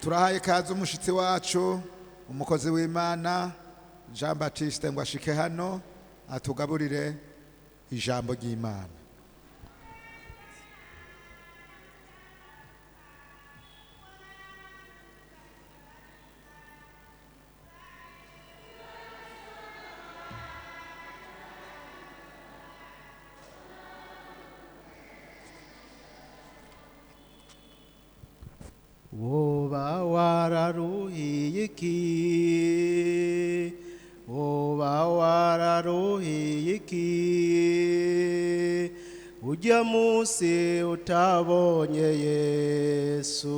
Turahaye ikaze umushitsi wacu, umukozi w'Imana Jean Baptiste, ngo ashike hano atugaburire ijambo ry'Imana. Woba wararuhiye iki? Woba wararuhiye iki? Ujya munsi utabonye Yesu,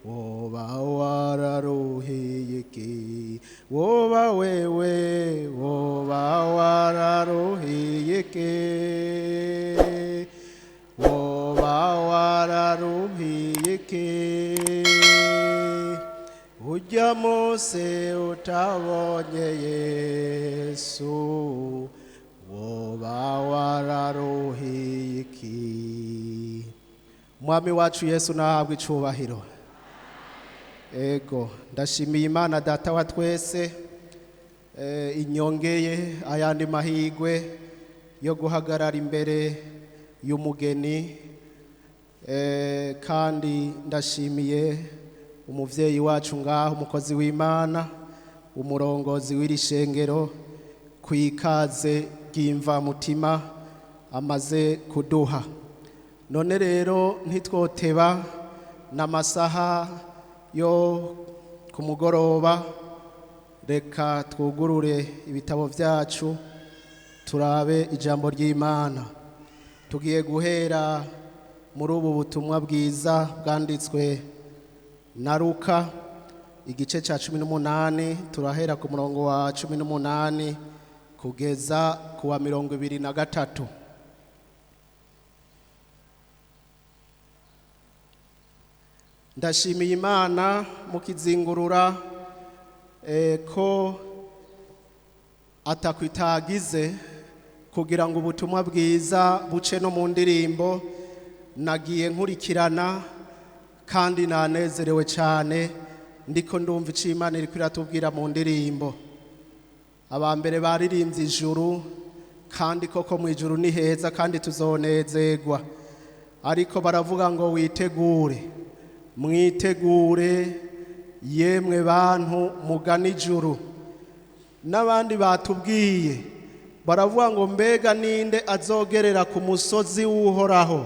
woba wararuhiye iki? Woba wewe, woba wararuhiye iki? Woba wararuhiye iki? Ujya munsi utabonye Yesu, woba wararuhiye iki? Mwami wacu Yesu nahabwe icubahiro. Ego, ndashimiye Imana Data wa twese inyongeye ayandi mahigwe yo guhagarara imbere y'umugeni, kandi ndashimiye umuvyeyi wacu ngaho, umukozi w'Imana, umurongozi w'iri shengero, ku ikaze ry'imvamutima amaze kuduha. None rero ntitwoteba n'amasaha yo ku mugoroba, reka twugurure ibitabo vyacu turabe ijambo ry'Imana. Tugiye guhera muri ubu butumwa bwiza bwanditswe na Luka, igice cya 18, turahera ku murongo wa 18 kugeza ku wa 23. Ndashimiye Imana mukizingurura ko atakwitagize kugira ngo ubutumwa bwiza buce no mu ndirimbo. Nagiye nkurikirana kandi nanezerewe cyane, ndiko ndumva icyo Imana iriko iratubwira mu ndirimbo. Abambere baririmbye ijuru, kandi koko mu ijuru ni heza kandi tuzonezerwa, ariko baravuga ngo witegure, mwitegure yemwe bantu mugana ijuru. N'abandi batubwiye baravuga ngo mbega ninde azogerera ku musozi w'Uhoraho?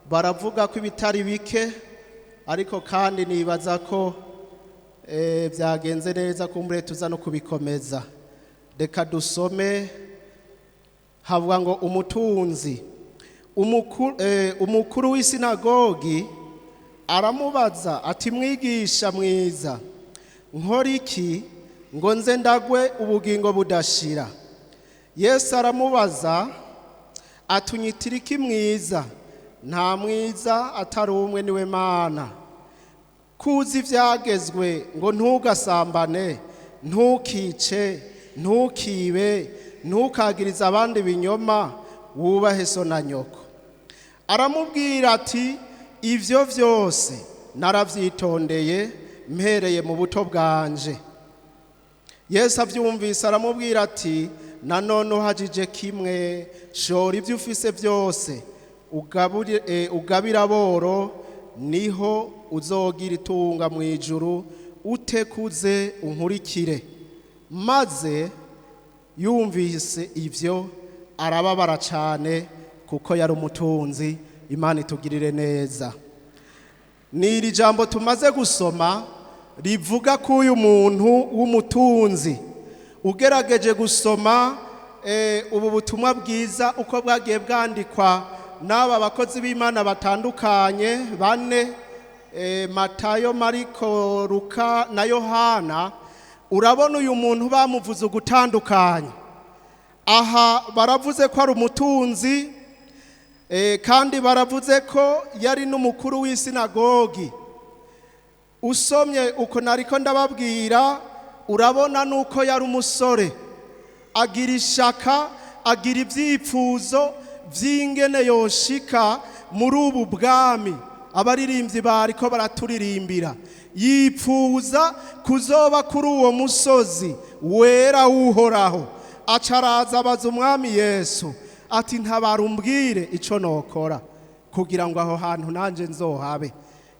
Baravuga ko ibitari bike, ariko kandi nibaza ko byagenze neza, kumbure tuza no kubikomeza. Reka dusome, havuga ngo umutunzi umukuru w'isinagogi aramubaza ati: mwigisha mwiza, nkora iki ngo nze ndagwe ubugingo budashira? Yesu aramubaza atunyitira iki mwiza? Nta mwiza atari umwe, niwe Mana. Kuzi ivyagezwe ngo ntugasambane, ntukice, ntukibe, ntukagirize abandi ibinyoma, wubahe so na nyoko. Aramubwira ati: ivyo vyose naravyitondeye mpereye mu buto bwanje. Yesu avyumvise aramubwira ati: nanone uhajije kimwe, shora ibyo ufise byose ugabira aboro, niho uzogira itunga mu ijuru, utekuze unkurikire. Maze yumvise ivyo arababara cyane, kuko yari umutunzi. Imana itugirire neza. Ni iri jambo tumaze gusoma rivuga ko uyu muntu w'umutunzi, ugerageje gusoma ubu butumwa bwiza uko bwagiye bwandikwa n'aba bakozi b'Imana batandukanye bane, Matayo, Mariko, Luka na Yohana, urabona uyu muntu bamuvuze ugutandukanye. Aha baravuze ko ari umutunzi, kandi baravuze ko yari n'umukuru w'isinagogi. Usomye uko nariko ndababwira, urabona nuko yari umusore, agira ishaka, agira ivyipfuzo vy'ingene yoshika muri ubu bwami. Abaririmbyi bariko baraturirimbira, yipfuza kuzoba kuri uwo musozi wera w'Uhoraho. Acaraza abaza Umwami Yesu ati: "Ntabara umbwire ico nokora kugira ngo aho hantu nanjye nzohabe."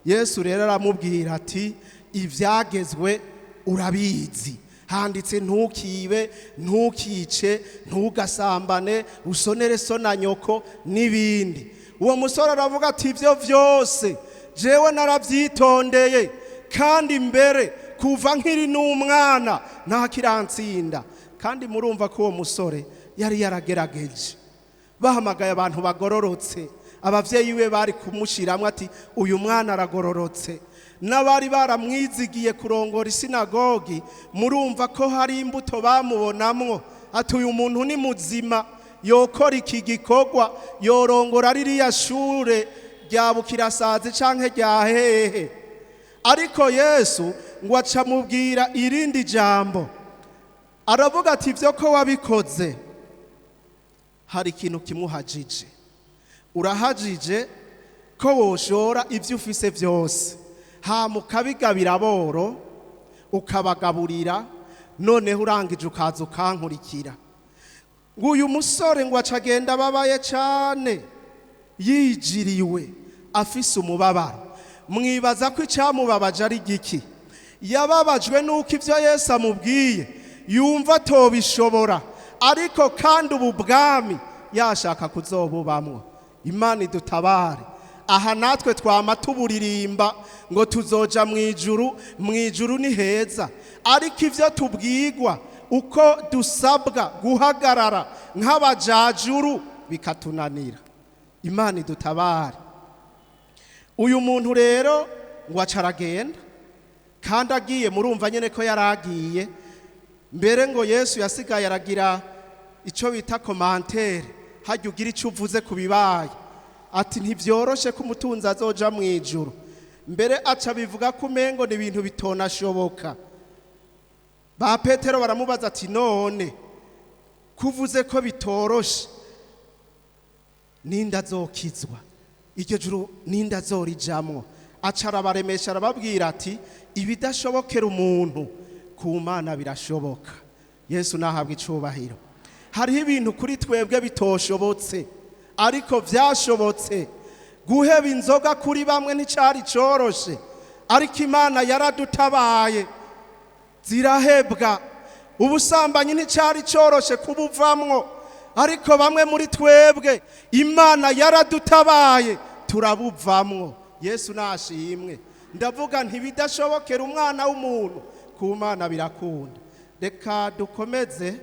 Yesu rero aramubwira ati: "Ibyagezwe urabizi, handitse: ntukibe, ntukice, ntugasambane, usonere so na nyoko, n'ibindi." Uwo musore aravuga ati: "Ibyo byose jewe narabyitondeye, kandi mbere kuva nkiri n'umwana nta kirantsinda." Kandi murumva ko uwo musore yari yaragerageje. Bahamagaye abantu bagororotse, ababyeyi be bari kumushyiramo ati: "Uyu mwana aragororotse." N'abari baramwizigiye kurongora isinagogi, murumva ko hari imbuto bamubonamwo, ati: "Uyu muntu ni muzima, yokora iki gikorwa, yorongora ririya shure rya Bukirasazi canke rya hehe." Ariko Yesu ngo aca amubwira irindi jambo, aravuga ati: "Ibyo ko wabikoze, hari ikintu kimuhajije. Urahajije ko woshora ibyo ufise byose, hama ukabigabira aboro, ukabagaburira, noneho urangije ukaza ukankurikira." Ngo uyu musore ngo aca agenda ababaye cyane, yijiriwe, afise umubabaro. Mwibaza ko icyamubabaje ari giki? Yababajwe n'uko ibyo Yesu amubwiye yumva atobishobora, ariko kandi ubu bwami yashaka kuzobubamwo. Imana idutabare. Aha natwe twama tuburirimba ngo tuzoja mu ijuru, mu ijuru ni heza, ariko ibyo tubwigwa, uko dusabwa guhagarara nk'abajajuru, bikatunanira. Imana idutabare. Uyu muntu rero ngo aca aragenda, kandi agiye murumva nyine ko yari agiye. Mbere ngo Yesu yasigaye aragira icyo bita commentaire, hajya ugira icyo uvuze ku bibaye, ati: "Ntibyoroshe ko umutunzi azoja mu ijuru." Mbere aca bivuga ko umengo ni ibintu bitonashoboka. Ba Petero baramubaza ati: "None kuvuze ko bitoroshe, ninde azokizwa? Iryo juru ninde azorijamwo?" Aca arabaremesha, arababwira ati: "Ibidashobokera umuntu, ku Mana birashoboka." Yesu nahabwa icubahiro. Hariho ibintu kuri twebwe bitoshobotse, ariko byashobotse. Guheba inzoga kuri bamwe nticyari coroshe, ariko Imana yaradutabaye, zirahebwa. Ubusambanyi nticyari coroshe kubuvamwo, ariko bamwe muri twebwe Imana yaradutabaye, turabuvamwo. Yesu nashimwe. Ndavuga ntibidashobokera umwana w'umuntu, ku Mana birakunda. Reka dukomeze,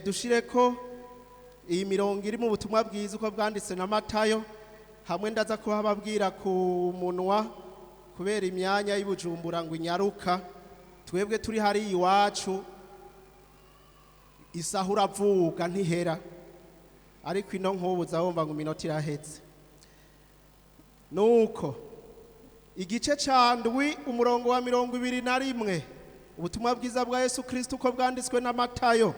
dushire ko iyi mirongo iri mu butumwa bwiza uko bwanditse na Matayo. Hamwe ndaza kuhababwira ku munwa kubera imyanya y'Ibujumbura ngo inyaruka. Twebwe turi hariya iwacu, isaha uravuga ntihera, ariko ino nk'ubu wumva ngo iminota irahetse. Nuko igice ca 7, umurongo wa 21, ubutumwa bwiza bwa Yesu Kristo uko bwanditswe na Matayo,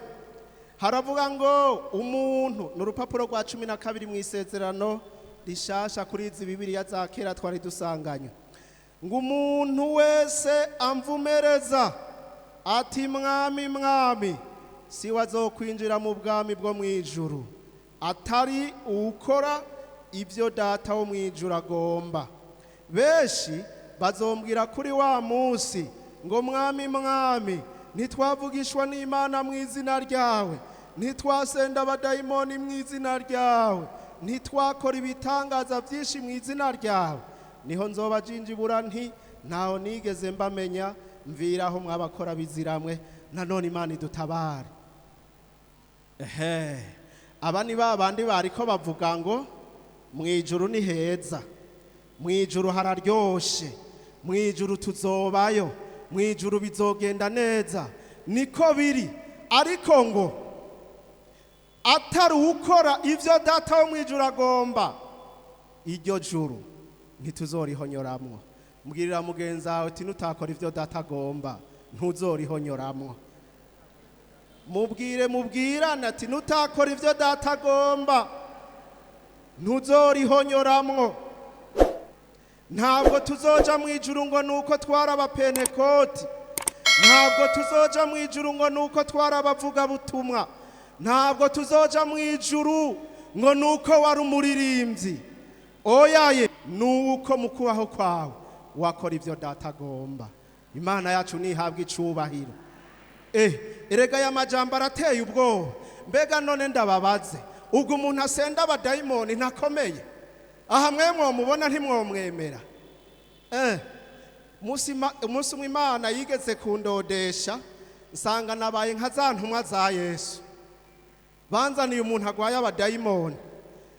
haravuga ngo umuntu, ni urupapuro rwa 12 mu Isezerano Rishasha kuri izi Bibiriya za kera twari dusanganywe, ngo: "Umuntu wese amvumereza ati: 'Mwami, Mwami,' si we azokwinjira mu bwami bwo mu ijuru, atari uwukora ibyo Data wo mu ijuru agomba. Benshi bazombwira kuri wa munsi ngo: 'Mwami, Mwami, ntitwavugishwa n'Imana mu izina ryawe? Ntitwasenda abadayimoni mu izina ryawe? Ntitwakora ibitangaza byinshi mu izina ryawe?' Niho nzoba jinjibura nti: 'Ntaho nigeze mbamenya, mviraho mwabakora biziramwe.'" Nanone Imana idutabare. Ehe, aba ni ba bandi bariko bavuga ngo mu ijuru ni heza, mu ijuru hararyoshe, mu ijuru tuzobayo, mu ijuru bizogenda neza. Niko biri, ariko ngo atari ukora ibyo Data wo mu ijuru agomba, iryo juru ntituzorihonyoramwo. Mbwirira mugenzi wawe uti: "Nutakora ibyo Data agomba, ntuzorihonyoramwo." Mubwire, mubwirane ati: "Nutakora ibyo Data agomba, ntuzorihonyoramwo." Ntabwo tuzoja mu ijuru ngo nuko twari abapentekoti, ntabwo tuzoja mu ijuru ngo nuko twari abavugabutumwa, ntabwo tuzoja mu ijuru ngo nuko wari umuririmbyi. Oyaye, nuko mu kubaho kwawe wakora ibyo Data agomba. Imana yacu ntihabwe icubahiro. Erega aya majambo arateye ubwoba. Mbega none ndababaze, ubwo umuntu asenda abadayimoni ntakomeye? Aha mwe mwomubona ntimwomwemera. Umunsi umwe Imana yigeze kundodesha, nsanga nabaye nka za ntumwa za Yesu. Banzaniye umuntu agwaye abadayimoni,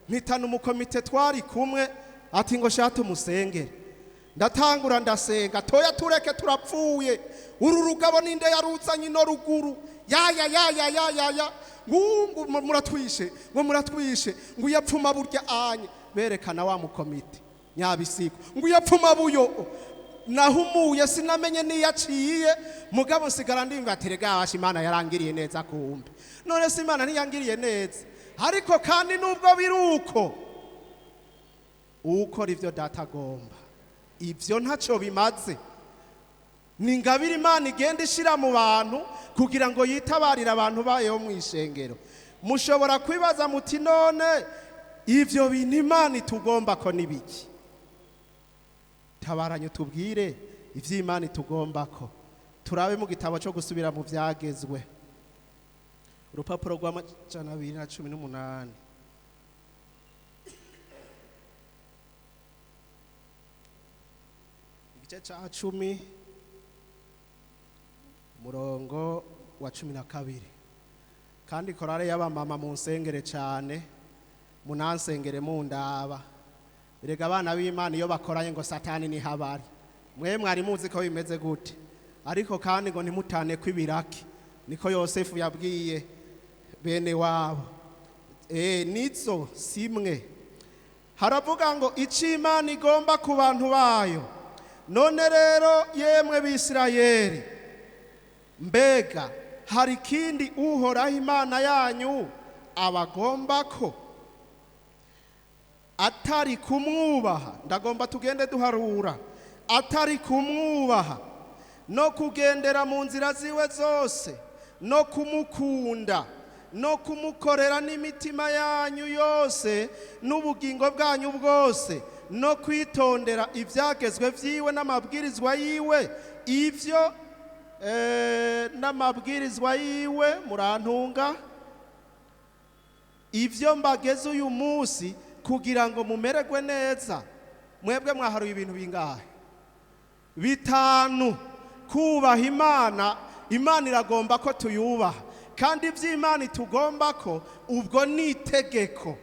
mpitana umukomite twari kumwe, ati ngo shate umusengere. Ndatangura ndasenga, toya tureke turapfuye, uru rugabo ninde yaruzanye ino ruguru, ya ya ya ya ya ya ya, ngungu muratwishe, ngo muratwishe, ngo uyapfuma burya anye. Berekana wa mukomite nyabisigo, ngo uyapfuma buyo. Nahumuye sinamenye niyaciye, mugabo nsigara ndimva ati rega basha Imana yarangiriye neza kumbe. None se Imana ntiyangiriye neza? Ariko kandi nubwo biruko, ukora ivyo Data agomba, ivyo ntaco bimaze. Ni ingabire Imana igenda ishira mu bantu kugira ngo yitabarire abantu bayo mu ishengero. Mushobora kwibaza muti none ivyo bintu Imana itugomba ko ni biki? Tabaranye tubwire ivyo Imana itugomba ko. Turabe mu gitabo cyo gusubira mu vyagezwe, urupapuro rwa 218, igice ca 10, umurongo wa 12. Kandi korale y'abamama munsengere cyane, munansengere mundaba. Erega abana b'Imana iyo bakoranye ngo Satani ni habari. Mwe mwari muzi ko bimeze gute? Ariko kandi ngo ntimutane kw'ibiraki, niko Yosefu yabwiye bene wabo. Nizo simwe. Haravuga ngo icyo Imana igomba ku bantu bayo. None rero yemwe Bisirayeli, mbega hari ikindi Uhoraho Imana yanyu abagomba ko atari kumwubaha? Ndagomba tugende duharura. Atari kumwubaha no kugendera mu nzira ziwe zose, no kumukunda, no kumukorera n'imitima yanyu yose n'ubugingo bwanyu bwose, no kwitondera ibyagezwe vyiwe n'amabwirizwa yiwe, ivyo n'amabwirizwa yiwe murantunga, ivyo mbageze uyu munsi kugira ngo mumererwe neza. Mwebwe mwaharuye ibintu bingahe? 5. Kubaha Imana, Imana iragomba ko tuyubaha, kandi ivy'Imana itugomba ko ubwo ni itegeko.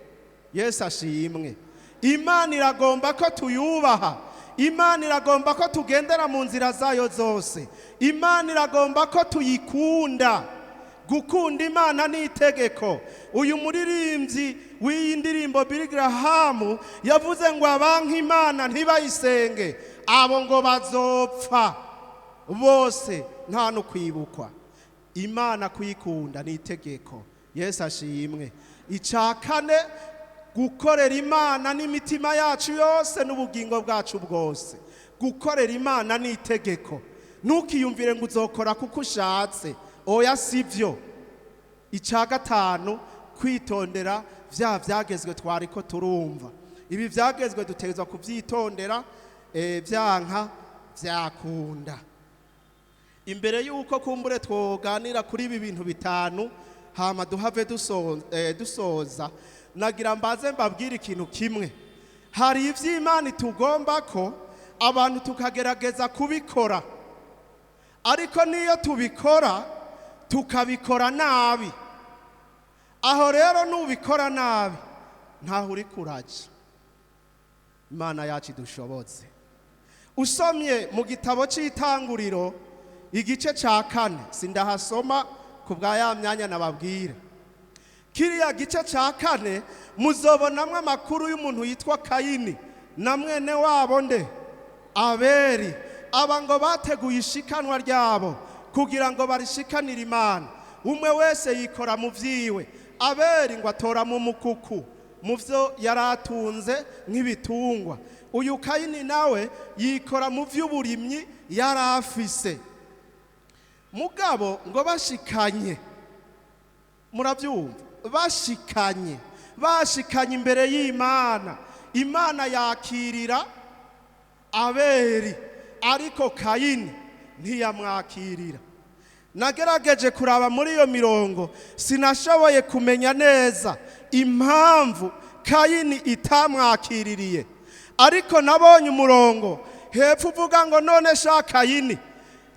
Yesu ashimwe. Imana iragomba ko tuyubaha, Imana iragomba ko tugendera mu nzira zayo zose, Imana iragomba ko tuyikunda. Gukunda Imana ni itegeko. Uyu muririmbyi w'iyi ndirimbo Billy Graham yavuze ngo abanka Imana ntibayisenge, abo ngo bazopfa bose nta no kwibukwa. Imana kuyikunda ni itegeko. Yesu ashimwe. Icya kane, gukorera Imana n'imitima yacu yose n'ubugingo bwacu bwose. Gukorera Imana ni itegeko. Ntukiyumvire ngo uzokora kuko ushatse, oya sivyo. Icya gatanu, kwitondera vya vyagezwe twari ko turumva. Ibi vyagezwe dutegerezwa kuvyitondera, vyanka vyakunda. Imbere yuko kumbure twoganira kuri ibi bintu 5, hama duhave dusoza, nagira mbaze mbabwire ikintu kimwe. Hari ivy'Imana itugomba ko abantu tukagerageza kubikora, ariko niyo tubikora tukabikora nabi. Aho rero nubikora nabi ntaho uri kuraja. Imana yacu idushobotse. Usomye mu gitabo c'Itanguriro igice ca 4, sindahasoma kubwa ya myanya nababwira. Kiriya gice ca 4 muzobonamwe amakuru y'umuntu yitwa Kayini na mwene wabo nde Abeli. Aba ngo bateguye ishikanwa ryabo kugira ngo barishikanire Imana. Umwe wese yikora mu vyiwe. Abeli ngo atora mu mukuku mu vyo yaratunze nk'ibitungwa. Uyu Kayini nawe yikora mu by'uburimyi yari afise. Mugabo ngo bashikanye, murabyumva, bashikanye imbere y'Imana, Imana yakirira Abeli, ariko Kayini ntiyamwakirira. Nagerageje kuraba muri iyo mirongo, sinashoboye kumenya neza impamvu Kayini itamwakiririye, ariko nabonye umurongo hepfo uvuga ngo: "None sha Kayini,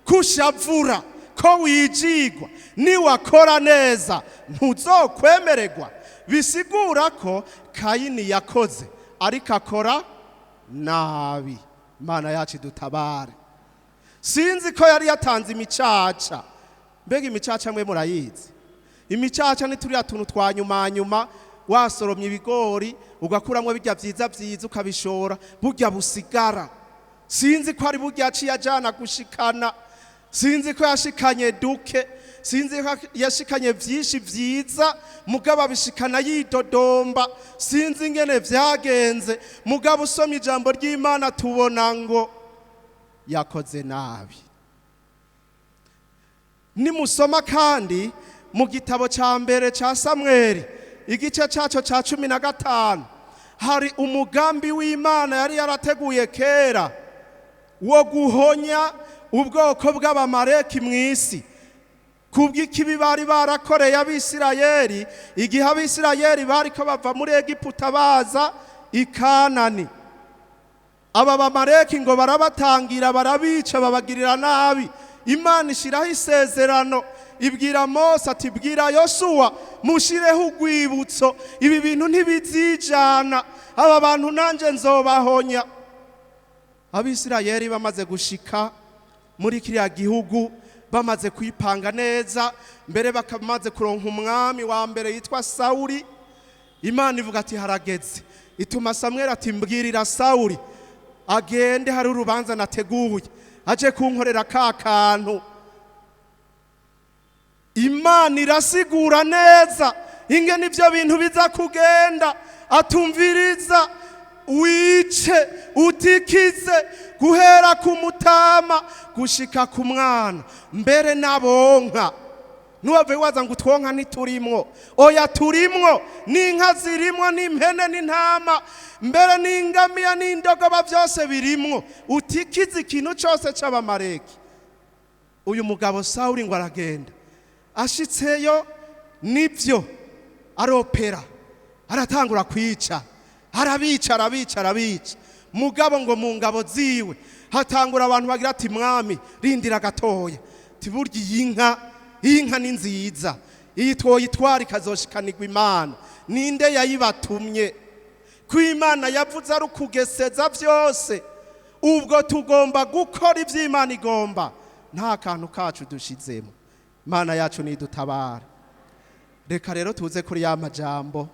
kushavura ko wijigwa, niwakora neza ntuzokwemererwa?" Bisigura ko Kayini yakoze, ariko akora nabi. Imana yacu idutabare. Sinzi ko yari yatanze imicaca. Mbega imicaca mwe murayizi? Imicaca ni turiya tuntu twa nyuma nyuma wasoromye ibigori, ugakuramo bijya byiza byiza, ukabishora, burya busigara. Sinzi ko ari burya yaciye ajana gushikana, sinzi ko yashikanye duke, sinzi ko yashikanye byinshi byiza, mugabo abishikana yidodomba. Sinzi ingene vyagenze, mugabo usomye ijambo ry'Imana tubona ngo yakoze nabi. Nimusoma kandi mu gitabo cya mbere cya Samweli, igice cyaco cya 15, hari umugambi w'Imana yari yarateguye kera wo guhonya ubwoko bw'Abamareki mu isi kubw'ikibi bari barakoreye Abisirayeli igihe Abisirayeli bariko bava muri Egiputa baza i Kanani. Aba Bamareki ngo barabatangira, barabica, babagirira nabi. Imana ishyiraho isezerano, ibwira Mose ati: "Bwira Yosuwa mushireho urwibutso, ibi bintu ntibizijana, aba bantu nanjye nzobahonya." Abisirayeli bamaze gushika muri kiriya gihugu, bamaze kwipanga neza, mbere bakamaze kuronka umwami wa mbere yitwa Sawuli, Imana ivuga ati: "Harageze." Ituma Samweli ati: "Mbwirira Sawuli agende, hari urubanza nateguye, aje kunkorera ka kantu." Imana irasigura neza ingene ibyo bintu biza kugenda, atumviriza: "Wice, utikize, guhera ku mutama gushika ku mwana, mbere n'abonka." Ntiwave waza ngo utwonka ntiturimwo. Oya, turimwo, n'inka zirimwo, n'impene n'intama, mbere n'ingamiya n'indogoba, byose birimwo. Utikize ikintu cyose c'Abamareki. Uyu mugabo Sawuli ngo aragenda, ashitseyo nibyo aropera, aratangura kwica, arabica, arabica, arabica. Mugabo ngo mu ngabo ziwe hatangura abantu bagira ati: "Mwami, rindira gatoya, tiburya iyi nka ni nziza, iyi twoyitwara ikazoshikanirwa Imana. Ninde yayibatumye ko Imana yavuze ari ukugeseza byose? Ubwo tugomba gukora ibyo Imana igomba, nta kantu kacu dushizemo." Imana yacu nidutabara. Reka rero tuze kuri ya majambo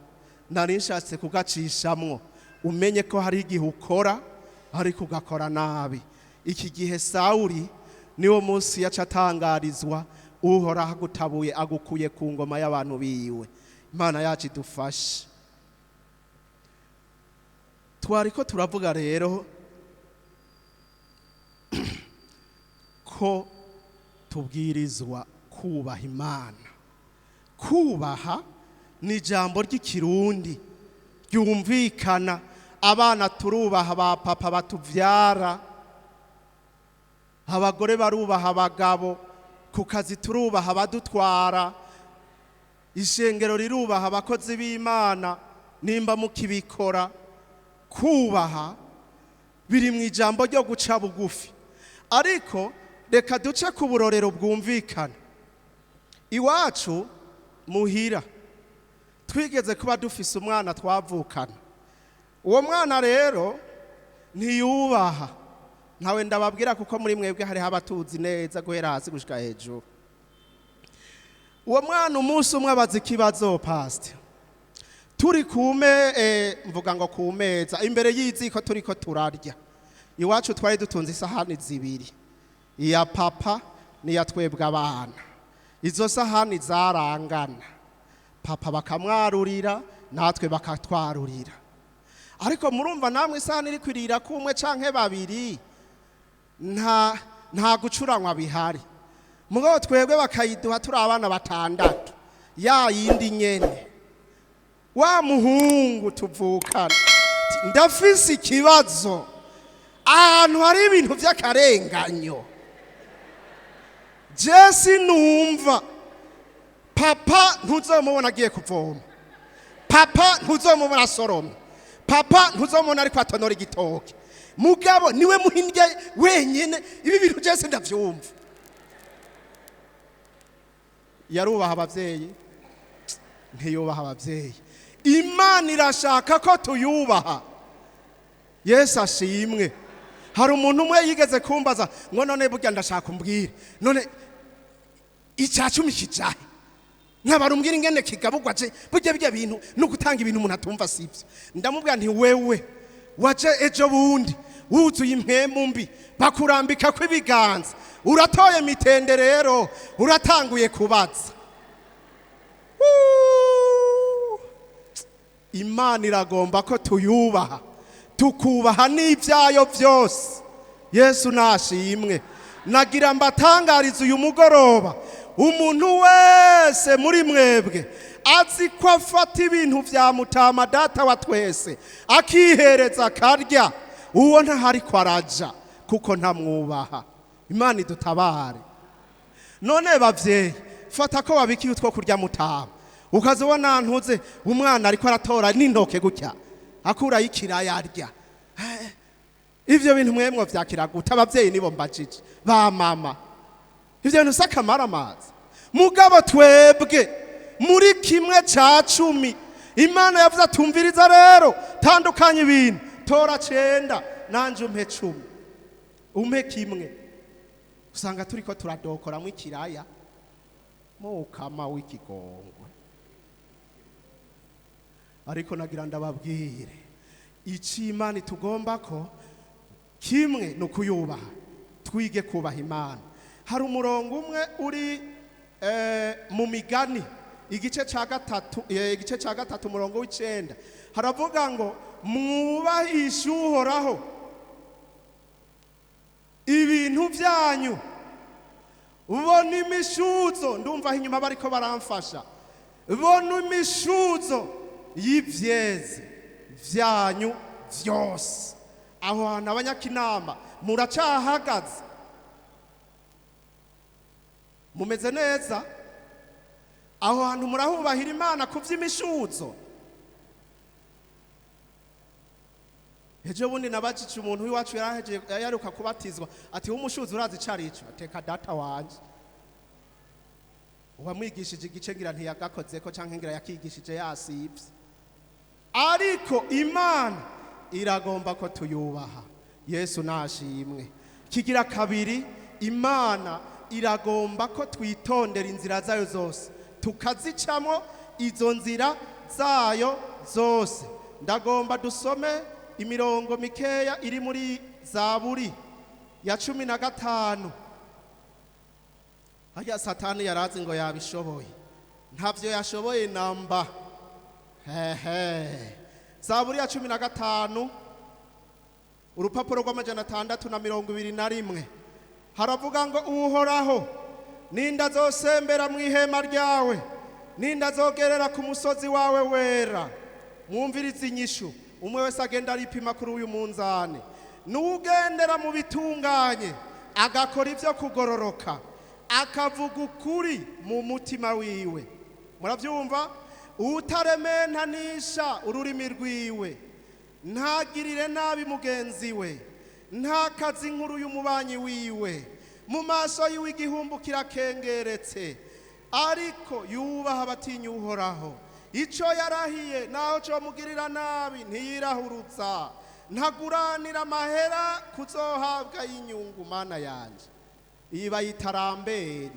nari nshatse kugacishamwo, umenye ko hari igihe ukora ariko ugakora nabi. Iki gihe Sawuli niwo munsi yaca atangarizwa: Uhoraho agutabuye, agukuye ku ngoma y'abantu biwe. Imana yacu idufashe. Twari ko turavuga rero ko tubwirizwa kubaha Imana. Kubaha ni ijambo ry'Ikirundi ryumvikana. Abana turubaha ba papa batuvyara, abagore barubaha abagabo, ku kazi turubaha abadutwara, ishengero rirubaha abakozi b'Imana nimba mukibikora. Kubaha biri mu ijambo ryo guca bugufi. Ariko reka duce ku burorero bwumvikana. Iwacu muhira twigeze kuba dufise umwana twavukana. Uwo mwana rero ntiyubaha. Ntawe ndababwira kuko muri mwebwe hariho abatuzi neza guhera hasi gushika hejuru. Uwo mwana umunsi umwe abaza ikibazo pasite turi kume mvuga ngo ku meza imbere y'iziko turiko turarya. Iwacu twari dutunze isahani zibiri, iya papa n'iya twebwe abana. Izo sahani zarangana, papa bakamwarurira, natwe bakatwarurira. Ariko murumva namwe isahani iri kwirira kumwe canke babiri, nta gucuranwa bihari. Mugabo twebwe bakayiduha turi abana batandatu, ya yindi nyene wa muhungu tuvukana. Ndafise ikibazo ahantu hari ibintu by'akarenganyo. Jesi numva papa ntuzomubona agiye kuvoma, papa ntuzomubona asoroma, papa ntuzomubona ariko atonora igitoki, mugabo niwe muhindya wenyine. Ibi bintu jesi ndavyumva. Yarubaha abavyeyi, ntiyubaha abavyeyi. Imana irashaka ko tuyubaha. Yesu ashimwe. Hari umuntu umwe yigeze kumbaza ngo none burya ndashaka umbwire, none icya cumi kijahe? Nkabarumbwira ingene kigaburwa, je burya bijya bintu no gutanga ibintu umuntu atumva sibyo. Ndamubwira nti wewe waje ejo bundi wuzuye impwemu mbi, bakurambika ko ibiganza, uratoye mitende, rero uratanguye kubaza. Wuu! Imana iragomba ko tuyubaha, tukubaha n'ibyayo byose. Yesu nashimwe. Nagira mbatangarize uyu mugoroba, umuntu wese muri mwebwe azi ko afata ibintu vya mutama data wa twese akihereza akarya, uwo ntahari ko araja kuko ntamwubaha. Imana idutabare. None bavyeyi, fata ko babikiye utwo kurya mutama, ukaza ubona ntuze umwana ariko aratora n'intoke gutya akurayo ikiraya arya. Ivyo bintu mwemwo vyakira gute? Abavyeyi nibo mbajije, ba mama, ivyo bintu si akamaramaza. Mugabo twebwe muri kimwe ca cumi Imana yavuze atumviriza, rero tandukanye ibintu, tora 9 nanje umpe 10, umpe kimwe. Usanga turiko turadokoramwo ikiraya mukama w'ikigongwe. Ariko nagira ndababwire icyo Imana itugomba ko kimwe ni ukuyubaha. Twige kubaha Imana. Hari umurongo umwe uri mu Migani igice cya 3, igice cya 3 umurongo w'9, haravuga ngo mwubahishe Uhoraho ibintu byanyu bona imishuzo. Ndumva aho inyuma bariko baramfasha. Bona imishuzo y'ivyeze vyanyu vyose. Aho hantu abanyakinama muracahagaze, mumeze neza? Aho hantu murahubahira Imana ku vy'imishuzo? Ejo bundi nabajije umuntu w'iwacu yarahejeje yaruka kubatizwa, ati umushuzo urazi ico arico? Ateka data wanje uwamwigishije igice ngira ntiyagakozeko, canke ngira yakigishije yasivye. Ariko Imana iragomba ko tuyubaha. Yesu nashimwe. Kigira kabiri, Imana iragomba ko twitondera inzira zayo zose, tukazicamo izo nzira zayo zose. Ndagomba dusome imirongo mikeya iri muri Zaburi ya 15. Harya Satani yarazi ngo yabishoboye, ntavyo yashoboye namba. Hehe, Zaburi ya 15, urupapuro rw'621, haravuga ngo Uhoraho, ninda zosembera mu ihema ryawe? Ninda zogerera ku musozi wawe wera? Mwumvirize inyishu, umwe wese agenda aripima kuri uyu munzani. N'ugendera mu bitunganye, agakora ibyo kugororoka, akavuga ukuri mu mutima wiwe. Murabyumva? Utarementanisha ururimi rwiwe, ntagirire nabi mugenzi we, ntakaze inkuru y'umubanyi wiwe, mu maso yiwe igihumbu kirakengeretse, ariko yubaha abatinya Uhoraho. Icyo yarahiye naho cyo mugirira nabi ntiyirahurutsa, ntaguranira amahera kuzohabwa y'inyungu. Mana yanjye, iyi bayita ramberi,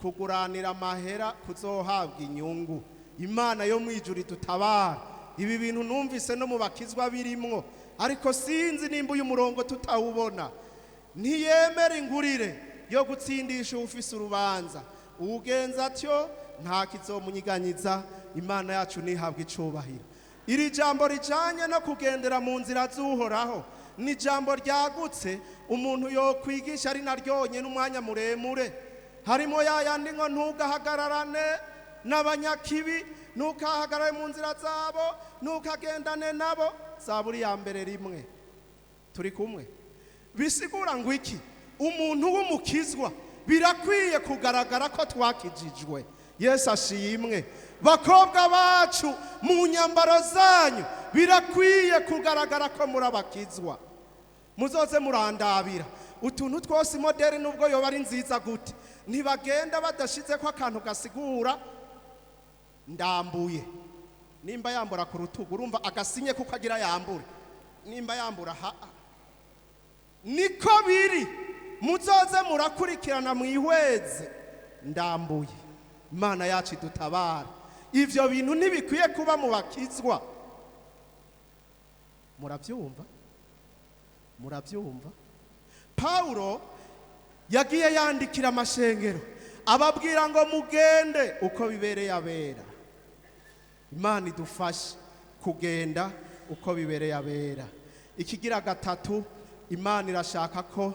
kuguranira amahera kuzohabwa inyungu. Imana yo mu ijuru idutabara. Ibi bintu numvise no mu bakizwa birimwo, ariko sinzi nimba uyu murongo tutawubona. Ntiyemera ingurire yo gutsindisha ufise urubanza, ugenza atyo nta kizomunyiganyiza. Imana yacu ntihabwe icubahiro. Iri jambo rijanye no kugendera mu nzira z'Uhoraho ni ijambo ryagutse, umuntu yokwigisha ari na ryonyine umwanya muremure. Harimo ya yandi ngo ntugahagararane n'abanyakibi, ntukahagarare mu nzira zabo, ntukagendane nabo. Zaburi ya mbere rimwe. Turi kumwe. Bisigura ngo iki? Umuntu w'umukizwa birakwiye kugaragara ko twakijijwe. Yesu ashimwe. Bakobwa bacu, mu nyambaro zanyu birakwiye kugaragara ko muri abakizwa. Muzoze murandabira utuntu twose, modèle nubwo yoba ari nziza gute, ntibagenda badashize ko akantu gasigura ndambuye. Nimba yambura ku rutugu, urumva agasinye kuko agira yambure. Nimba yambura ha, niko biri. Muzoze murakurikirana mwihweze ndambuye. Imana yacu idutabara. Ivyo bintu ntibikwiye kuba mu bakizwa. Murabyumva? Murabyumva? Pawulo yagiye yandikira amashengero ababwira ngo mugende uko bibereye abera. Imana idufashe kugenda uko bibereye abera. Ikigira gatatu, Imana irashaka ko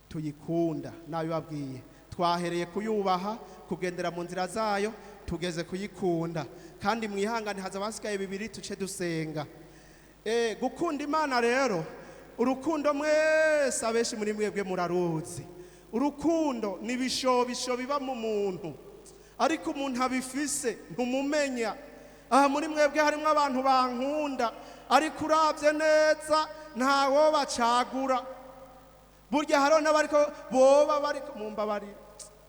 tuyikunda. Nabibabwiye, twahereye kuyubaha, kugendera mu nzira zayo, tugeze kuyikunda. Kandi mwihangane, haza basigaye bibiri tuce dusenga. Gukunda Imana rero, urukundo mwese, abenshi muri mwebwe muraruzi. Urukundo ni ibishobisho biba mu muntu, ariko umuntu abifise ntumumenya. Aha muri mwebwe harimo abantu bankunda, ariko urabye neza ntawo bacagura. Burya hariho n'abariko boba bariko mumbabarire,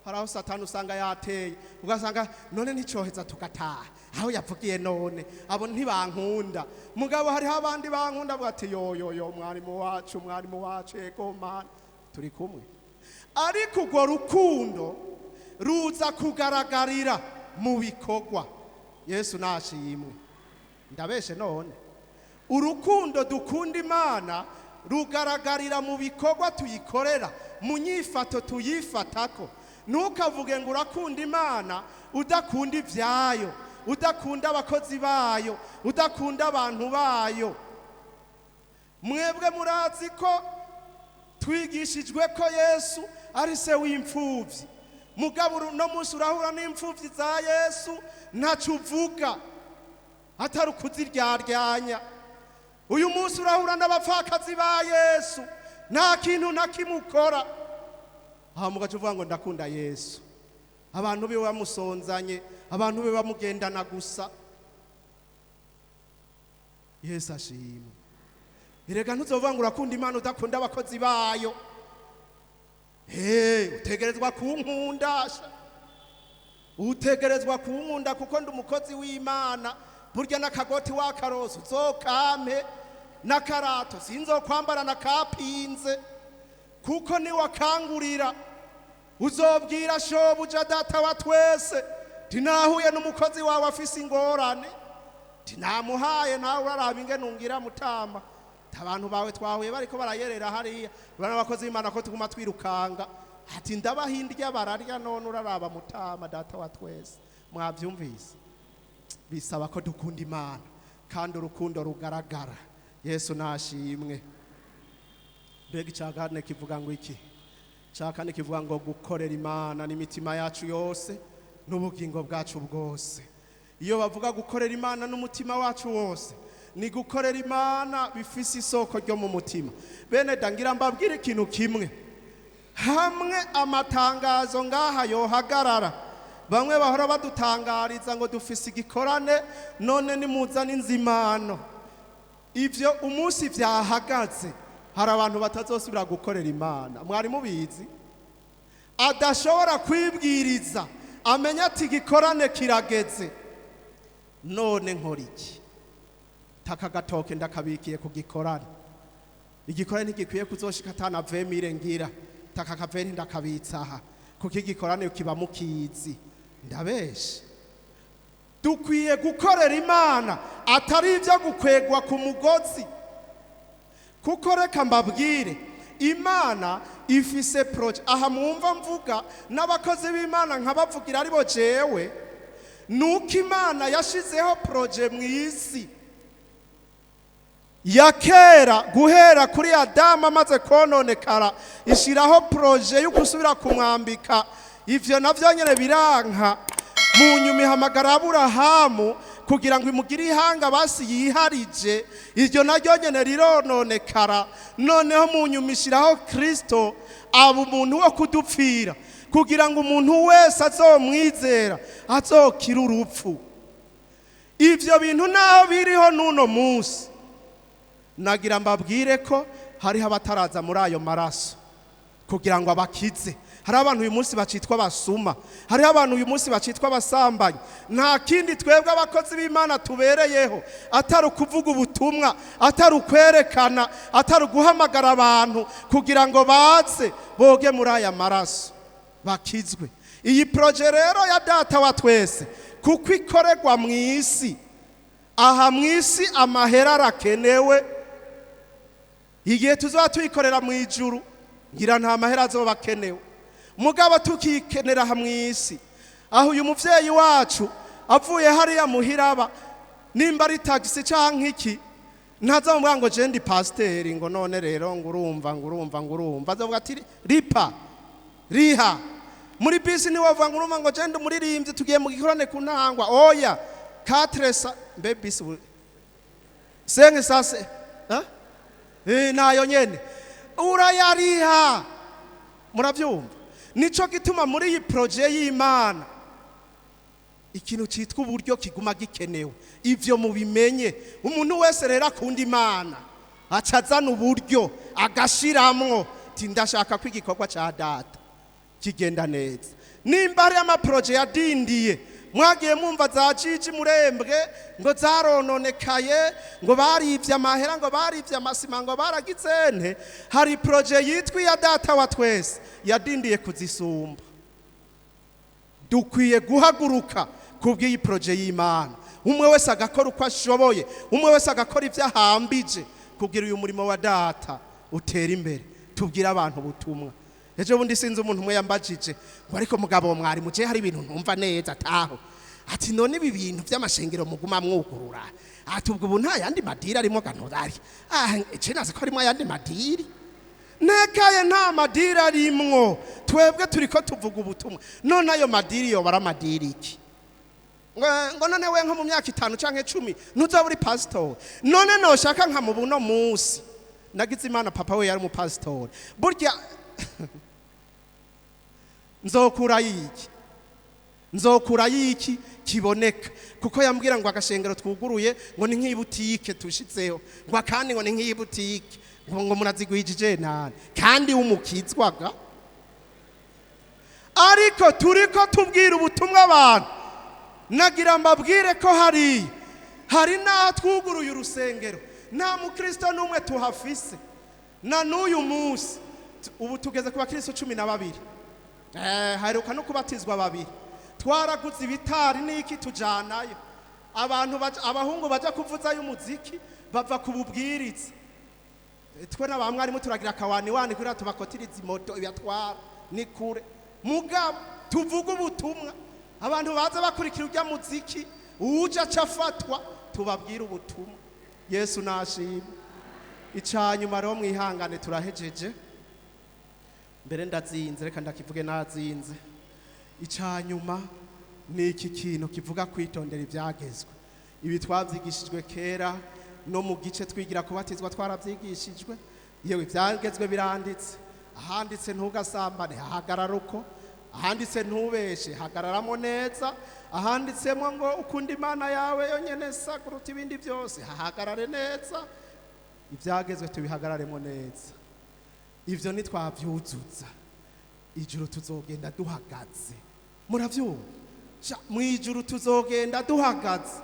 hari aho Satani usanga yateye, ugasanga none nticoheza tugataha aho yavugiye, none abo ntibankunda. Mugabo hariho abandi bankunda, avuga ati yo yo yo, mwarimu wacu, mwarimu wacu, ego Mana. Turi kumwe? Ariko urwo rukundo ruza kugaragarira mu bikorwa. Yesu nashimwe. Ndabeshe none? Urukundo dukunda Imana rugaragarira mu bikorwa tuyikorera, mu nyifato tuyifatako. Ntukavuge ngo urakunda Imana udakunda ibyayo, udakunda abakozi bayo, udakunda abantu bayo. Mwebwe murazi ko twigishijwe ko Yesu ari se w'imfubyi. Mugabo uno munsi urahura n'imfubyi za Yesu, ntacyo uvuga atari ukuziryaryanya. Uyu munsi urahura n'abapfakazi ba Yesu, nta kintu na kimwe ukora. Aha mugace uvuga ngo ndakunda Yesu, abantu be bamusonzanye, abantu be bamugendana gusa. Yesu ashimwe. Erega ntuzovuga ngo urakunda Imana udakunda abakozi bayo. Hey, utegerezwa kunkunda, utegerezwa kunkunda kuko ndi umukozi w'Imana. Burya n'akagoti wakaroso uzokampe, n'akarato sinzokwambara nakapinze, kuko niwakangurira uzobwira shobuja data wa twese, tinahuye n'umukozi wawe afise ingorane, tinamuhaye, nawe uraraba ingene ungira mutama. Abantu bawe twahuye bariko barayerera hariya, urabona abakozi b'Imana ko tuguma twirukanga, ati ndabahindya bararya, none uraraba mutama data wa twese. Mwavyumvise? Bisaba ko dukunda Imana, kandi urukundo rugaragara. Yesu nashimwe. Mbega icya kane kivuga ngo iki? Icya kane kivuga ngo gukorera Imana n'imitima yacu yose n'ubugingo bwacu bwose. Iyo bavuga gukorera Imana n'umutima wacu wose, ni gukorera Imana bifise isoko ryo mu mutima. Bene dangira mbabwire ikintu kimwe: hamwe amatangazo ngaha yohagarara, bamwe bahora badutangariza ngo dufise igikorane, none nimuzane inzimano, ivyo umunsi vyahagaze, hari abantu batazosubira gukorera Imana. Mwari mubizi? Adashobora kwibwiriza, amenya ati igikorane kirageze, none nkora iki? Taka gatoke ndakabikiye ku gikorane. Igikorane ntigikwiye kuzoshika atana 20 000 ngira. Taka kaveni ndakabitsa aha, kuko igikorane kiba mukizi. Ndabeshe? Dukwiye gukorera Imana atari ibyo gukwegwa ku mugozi, kuko reka mbabwire, Imana ifise projet. Aha mwumva mvuga n'abakozi b'Imana nkabavugira, aribo jewe. Nuko Imana yashizeho projet mu isi ya kera, guhera kuri Adamu amaze kononekara, ishyiraho projet yo gusubira kumwambika. Ivyo navyo nyene biranka. Mu nyuma ihamagara Aburahamu kugira ngo imugire ihanga basi yiharije. Iryo naryo nyene rirononekara. Noneho mu nyuma ishyiraho Kristo, aba umuntu wo kudupfira, kugira ngo umuntu wese azomwizera azokira urupfu. Ivyo bintu naho biriho n'uno munsi, nagira mbabwire ko hariho abataraza muri ayo maraso kugira ngo abakize. Hari abantu uyu munsi bacitwa abasuma, hariho abantu uyu munsi bacitwa abasambanyi. Nta kindi twebwe abakozi b'Imana tubereyeho atari ukuvuga ubutumwa, atari ukwerekana, atari uguhamagara abantu kugira ngo baze boge muri aya maraso bakizwe. Iyi projet rero ya Data wa twese, kuko ikorerwa mu isi, aha mu isi amahera arakenewe. Igihe tuzaba tuyikorera mu ijuru, ngira nta mahera azoba akenewe. Mugabo tukikenera aha mu isi, aho uyu muvyeyi wacu avuye hariya muhiraba, nimba ari tagisi canke iki, ntazamubwira ngo je ndi pasiteri, ngo none rero ngo urumva, ngo urumva, ngo urumva. Azovuga ati ripa, riha. Muri bisi ntiwavuga ngo urumva, ngo je ndi umuririmbyi, tugiye mu gikorane ku ntangwa. Oya, katresa mbe bisi senge sase, ha? Nayo nyene urayariha. Murabyumva? Nico gituma muri iyi projet y'Imana ikintu cyitwa uburyo kiguma gikenewe. Ivyo mubimenye. Umuntu wese rero akunda Imana aca azana uburyo agashiramwo, ati ndashaka ko igikorwa ca Data kigenda neza. Nimba hari amaprojet yadindiye, mwagiye mwumva za jiji murembwe ngo zarononekaye, ngo barivye amahera, ngo barivye amasima, ngo baragize nte, hari projet yitwa iya Data wa twese yadindiye kuzisumba. Dukwiye guhaguruka kubw'iyi projet y'Imana, umwe wese agakora uko ashoboye, umwe wese agakora ibyo ahambije kugira uyu murimo wa Data utere imbere, tubwire abantu ubutumwa. Ejo bundi sinzi umuntu umwe yambajije ngo ariko mugabo mwari muje hari ibintu ntumva neza ataho, ati none ibi bintu by'amashengero muguma mwugurura, ati ubwo ubu nta yandi madiri arimo ganurari? Ah, ece nazi ko harimo ayandi madiri. Nekaye, nta madiri arimwo. Twebwe turiko tuvuga ubutumwa. None ayo madiri yoba ari amadiri iki? Ngo none we nko mu myaka 5 canke 10 ntuzaba uri pasitori? None noshaka nka mu buno munsi nagize Imana, papa we yari umupasitori, burya nzokura yiki, nzokura yiki kiboneka? Kuko yambwira ngo agashengero twuguruye ngo ni nk'ibutike tushitseho, ngo akandi ngo ni nk'ibutike, ngo murazigwijije nane kandi w'umukizwaga. Ariko turiko tubwira ubutumwa abantu. Nagira mbabwire ko hariya hari n'aho twuguruye urusengero nta mukristo n'umwe tuhafise na n'uyu munsi. Ubu tugeze ku bakristo 12. Haheruka no kubatizwa babiri. Twaraguze ibitari n'iki, tujanayo abantu abahungu baja kuvuzayo umuziki bava ku bubwiriza. Twe na ba mwarimu turagira akawani wani kugira tubakotirize imoto ibatwara, ni kure. Mugabo tuvuge ubutumwa, abantu baza bakurikira urya muziki, uwuje aca afatwa, tubabwire ubutumwa. Yesu nashimwe. Icanyuma rero, mwihangane, turahejeje. Mbere ndazinze, reka ndakivuge nazinze. Icanyuma ni iki kintu kivuga kwitondera ibyagezwe. Ibi twabyigishijwe kera no mu gice twigira kubatizwa, twarabyigishijwe. Yewe, ibyagezwe biranditse. Ahanditse ntugasambane, hahagarara uko. Ahanditse ntubeshe, hagararamo neza. Ahanditsemo ngo ukunda Imana yawe yonyine sa kuruta ibindi byose, hahagarare neza. Ibyagezwe tubihagararemo neza. Ibyo ntitwabyuzuza, ijuru tuzogenda duhagaze. Murabyumva? Mu ijuru tuzogenda duhagaze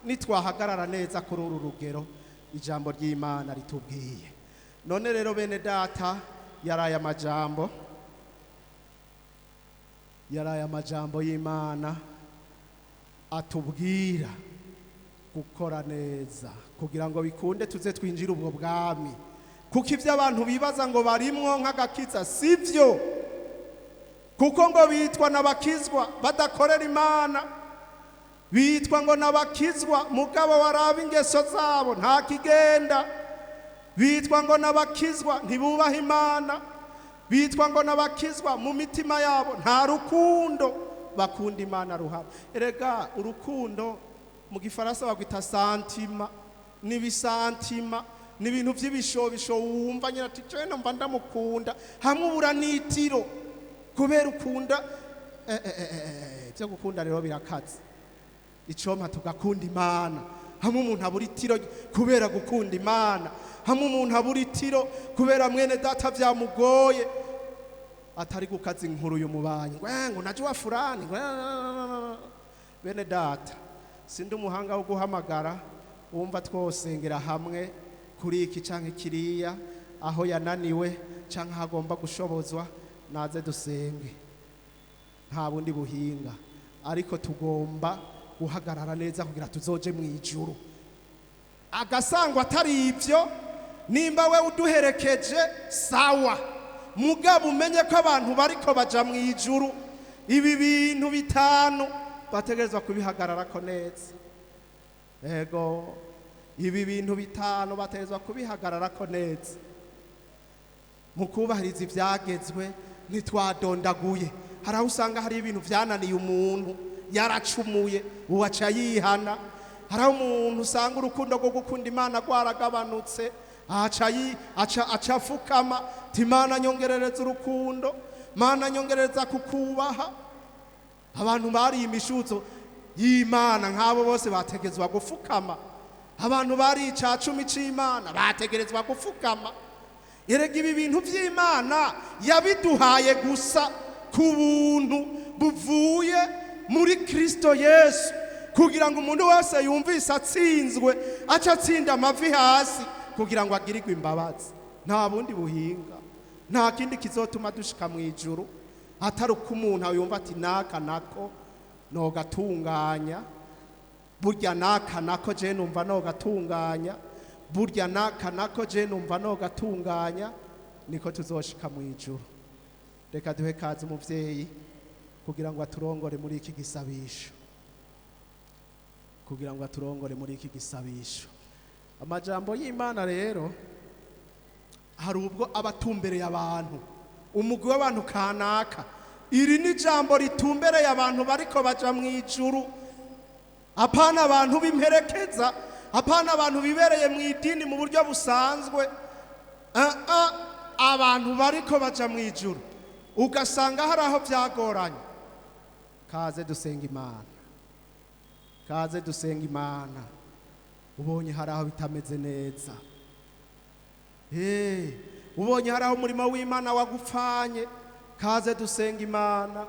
nitwahagarara neza kuri uru rugero ijambo ry'Imana ritubwiye. None rero bene Data, yaraye amajambo, yaraye amajambo y'Imana atubwira gukora neza kugira ngo bikunde tuze twinjire ubwo bwami. Kuko ibyo abantu bibaza ngo barimwo nk'agakiza sibyo, kuko ngo bitwa n'abakizwa badakorera Imana. Bitwa ngo n'abakizwa, mugabo waraba ingeso zabo nta kigenda. Bitwa ngo n'abakizwa, ntibubaha Imana. Bitwa ngo n'abakizwa, mu mitima yabo nta rukundo bakunda Imana ruhari. Erega urukundo mu Gifaransa bagwita sentiment, n'ibi sentiments ni ibintu by'ibishobisho wumva nyine ati jewe numva ndamukunda, hamwe ubura n'itiro kubera ukunda. Byo gukunda rero birakaze. Icompa tugakunda Imana hamwe umuntu abura itiro kubera gukunda Imana, hamwe umuntu abura itiro kubera mwene data byamugoye, atari gukaza inkuru y'umubanyi ngo ngo naje wa furani ngo bene data. Sindi umuhanga wo guhamagara. Wumva twosengera hamwe kuri iki canke kiriya, aho yananiwe canke aho agomba gushobozwa, naze dusenge. Nta bundi buhinga, ariko tugomba guhagarara neza kugira tuzoje mu ijuru. Agasangwa atari ibyo, nimba we uduherekeje sawa, mugabo umenye ko abantu bariko baja mu ijuru ibi bintu bitanu bategerezwa kubihagararako neza. Ego, ibi bintu bitanu bategerezwa kubihagararako neza mu kubahiriza ibyagezwe. Ntitwadondaguye. Hari aho usanga hari ibintu byananiye umuntu, yaracumuye, uwaca yihana. Hari aho umuntu usanga urukundo rwo gukunda Imana rwaragabanutse, aca afukama ati: "Imana, nyongerereza urukundo. Mana, nyongerereza kukubaha." Abantu bariye imishuzo y'Imana nk'abo bose bategerezwa gufukama. Abantu bariye ica cumi c'Imana bategerezwa gufukama. Erega ibi bintu by'Imana yabiduhaye gusa ku buntu buvuye muri Kristo Yesu, kugira ngo umuntu wese yumvise atsinzwe ace atsinda amavi hasi kugira ngo agirirwe imbabazi. Nta bundi buhinga, nta kindi kizotuma dushika mu ijuru atari uko umuntu yumva ati: "Naka nako nogatunganya burya, naka nako je numva nogatunganya burya, naka nako je numva nogatunganya." Niko tuzoshika mu ijuru. Reka duhe kaze umuvyeyi kugira ngo aturongore muri iki gisabisho, kugira ngo aturongore muri iki gisabisho. Amajambo y'Imana rero hari ubwo aba atumbereye abantu, umugwi w'abantu kanaka. Iri ni ijambo ritumbereye abantu bariko baja mu ijuru, apana abantu b'imperekeza, apana abantu bibereye mu idini mu buryo busanzwe. Ah, ah, abantu bariko baja mu ijuru ugasanga hari aho byagoranye. Kaze dusenga Imana, kaze dusenga Imana. Ubonye hari aho bitameze neza, ubonye hari aho umurimo w'Imana wagupfanye, kaze dusenga Imana.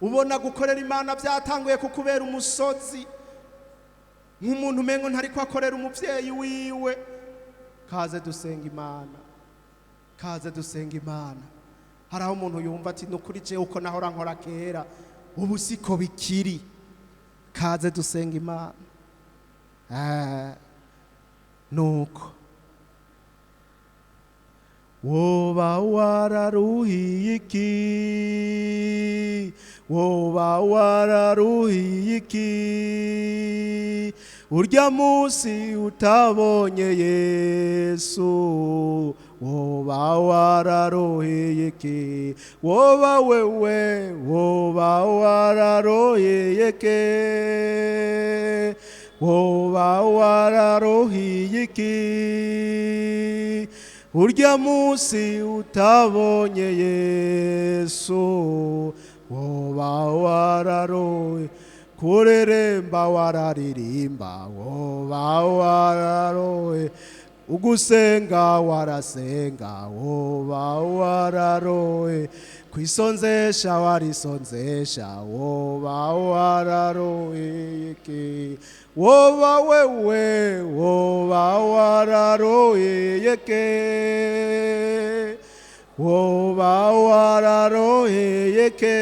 Ubona gukorera Imana byatanguye kukubera umusozi, nk'umuntu umengo ntariko akorera umuvyeyi wiwe, kaze dusenga Imana, kaze dusenga Imana. Hari aho umuntu yumva ati: "Nukuri jewe uko nahora nkora kera ubu siko bikiri." Kaze dusenga Imana. Nuko woba wararuhiye iki? Woba wararuhiye iki urya munsi utabonye Yesu? Woba wararuhiye iki? Woba wewe, woba wararuhiye iki? Woba wararuhiye iki urya munsi utabonye Yesu? Woba wararoye kureremba, wararirimba, woba wararoye ugusenga, warasenga, woba wararoye kwisonzesha, warisonzesha, woba wararoye iki? Woba wewe, woba wararoye iki? Woba wararoye iki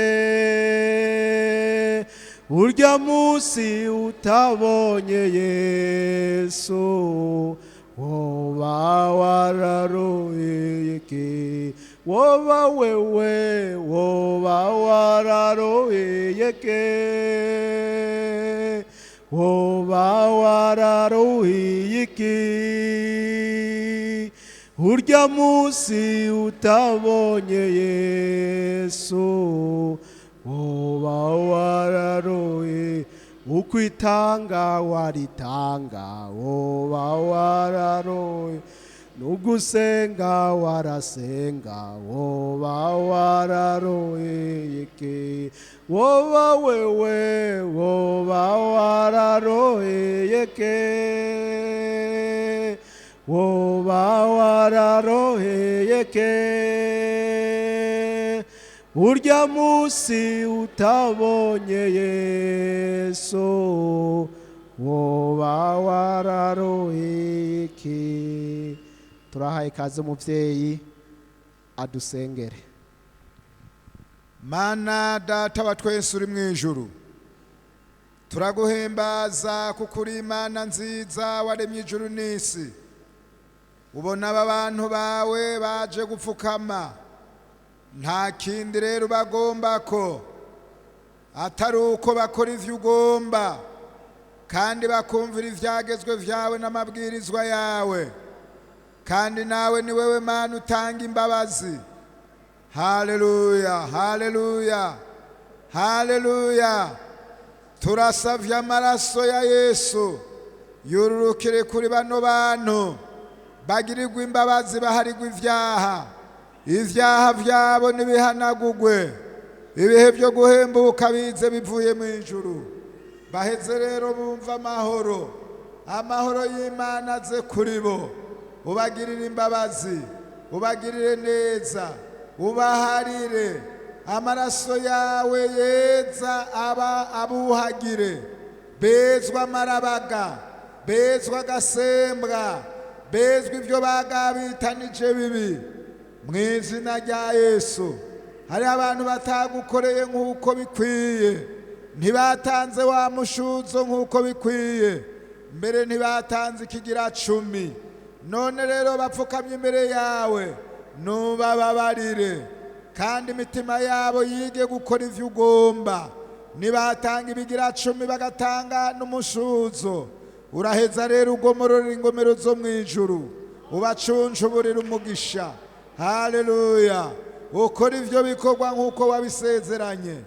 urya munsi utabonye Yesu? Woba wararoye iki? Woba wewe, woba wararoye iki? Woba wararuhiye iki urya munsi utabonye Yesu? Woba wararuhiye ukwitanga waritanga, woba wararuhiye nugusenga warasenga, woba wararuhiye iki? Woba wewe, woba wararuhiye iki? Woba wararuhiye iki urya munsi utabonye Yesu? Woba wararuhiye iki? Turahaye ikaze umuvyeyi adusengere. Mana Data wa twese uri mu ijuru, turaguhimbaza kuko uri Imana nziza waremye ijuru n'isi. Ubona aba bantu bawe baje gupfukama, nta kindi rero bagomba ko atari uko bakora ivyo ugomba, kandi bakumvira ivyagezwe vyawe n'amabwirizwa yawe. Kandi nawe ni wewe Mana utanga imbabazi. Haleluya, haleluya, haleluya. Turasavye amaraso ya Yesu yururukire kuri bano bantu, bagirirwe imbabazi, baharigwe ivyaha, ivyaha vyabo nibihanagugwe, ibihe vyo guhembuka bize bivuye mu ijuru. Baheze rero bumva amahoro, amahoro y'Imana aze kuri bo. Ubagirire imbabazi, ubagirire neza, ubaharire amaraso yawe yeza, aba abuhagire, bezwa amarabaga, bezwa agasembwa, bezwa ibyo bagabitanije bibi, mu izina rya Yesu. Hari abantu batagukoreye nk'uko bikwiye, ntibatanze wa mushuzo nk'uko bikwiye, mbere ntibatanze ikigira 10. None rero bapfukamye imbere yawe, nubababarire, kandi imitima yabo yige gukora ivyo ugomba. Nibatanga ibigira 10 bagatanga n'umushuzo, uraheza rero ugomorora ingomero zo mu ijuru, ubacunjuburira umugisha. Haleluya. Ukora ivyo bikorwa nk'uko wabisezeranye.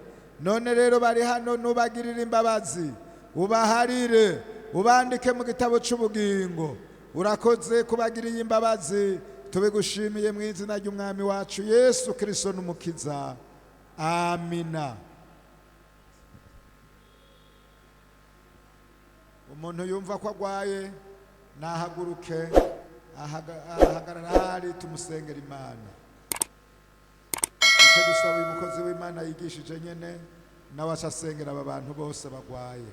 None rero bari hano, nubagirire imbabazi, ubaharire, ubandike mu gitabo c'ubugingo. Urakoze kubagiriye imbabazi, tubigushimiye mu izina ry'Umwami wacu Yesu Kristo n'Umukiza. Amina. Umuntu yumva ko agwaye nahaguruke, ahagarara ahari, tumusengera Imana. Icyo dusaba uyu mukozi w'Imana yigishije nyene, nawe asasengera aba bantu bose bagwaye.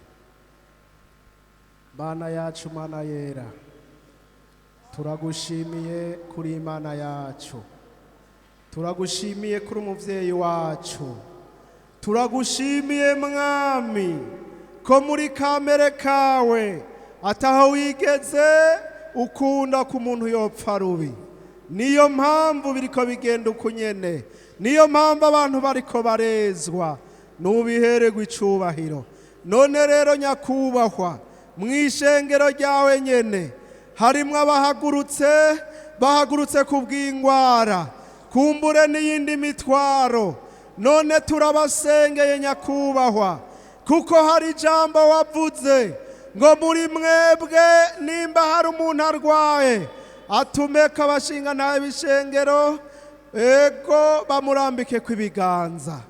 Mana yacu, Mana yera, turagushimiye kuri Imana yacu, turagushimiye kuri umuvyeyi wacu, turagushimiye Mwami ko muri kamere kawe ataho wigeze ukunda ku muntu yopfa rubi. Niyo mpamvu biriko bigenda uko nyene, niyo mpamvu abantu bariko barezwa, nubihererwa icubahiro. None rero nyakubahwa, mw'ishengero ryawe nyene harimwo abahagurutse, bahagurutse kubw'ingwara, kumbure n'iyindi mitwaro. None turabasengeye nyakubahwa, kuko hari ijambo wavuze ngo muri mwebwe nimba hari umuntu arwaye atumeka abashinga ntawe b'ishengero, ego bamurambike kw'ibiganza.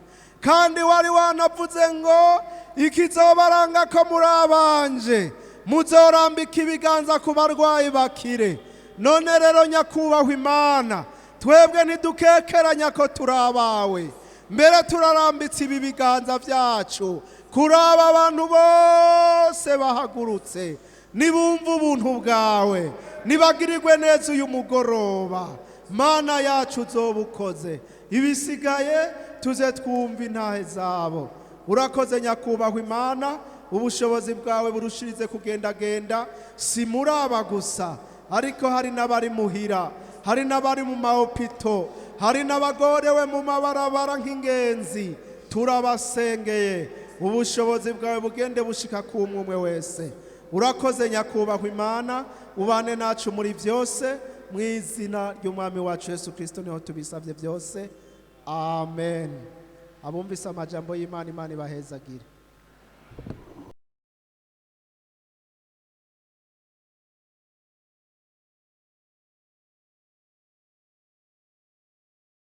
Kandi wari wanavuze ngo ikizobaranga ko muri abanje, muzorambika ibiganza ku barwayi bakire. None rero nyakubahwa Imana, twebwe ntidukekeranya ko turi abawe, mbere turarambitse ibi biganza byacu kuri aba bantu bose bahagurutse. Nibumva ubuntu bwawe, nibagirirwe neza uyu mugoroba. Mana yacu uzobukoze, ibisigaye tuze twumva intahe zabo. Urakoze nyakubahwa Imana, ubushobozi bwawe burushirize kugendagenda, si muri aba gusa, ariko hari n'abari muhira, hari n'abari mu mahopito, hari n'abagorewe mu mabarabara nk'ingenzi. Turabasengeye Ubushobozi bwawe bugende bushika ku umwe umwe wese. Urakoze nyakubahwa Imana, ubane nacu muri byose, mu izina ry'Umwami wacu Yesu Kirisito niho tubisabye byose, amen. Abumvise amajambo y'Imana, Imana ibahezagire.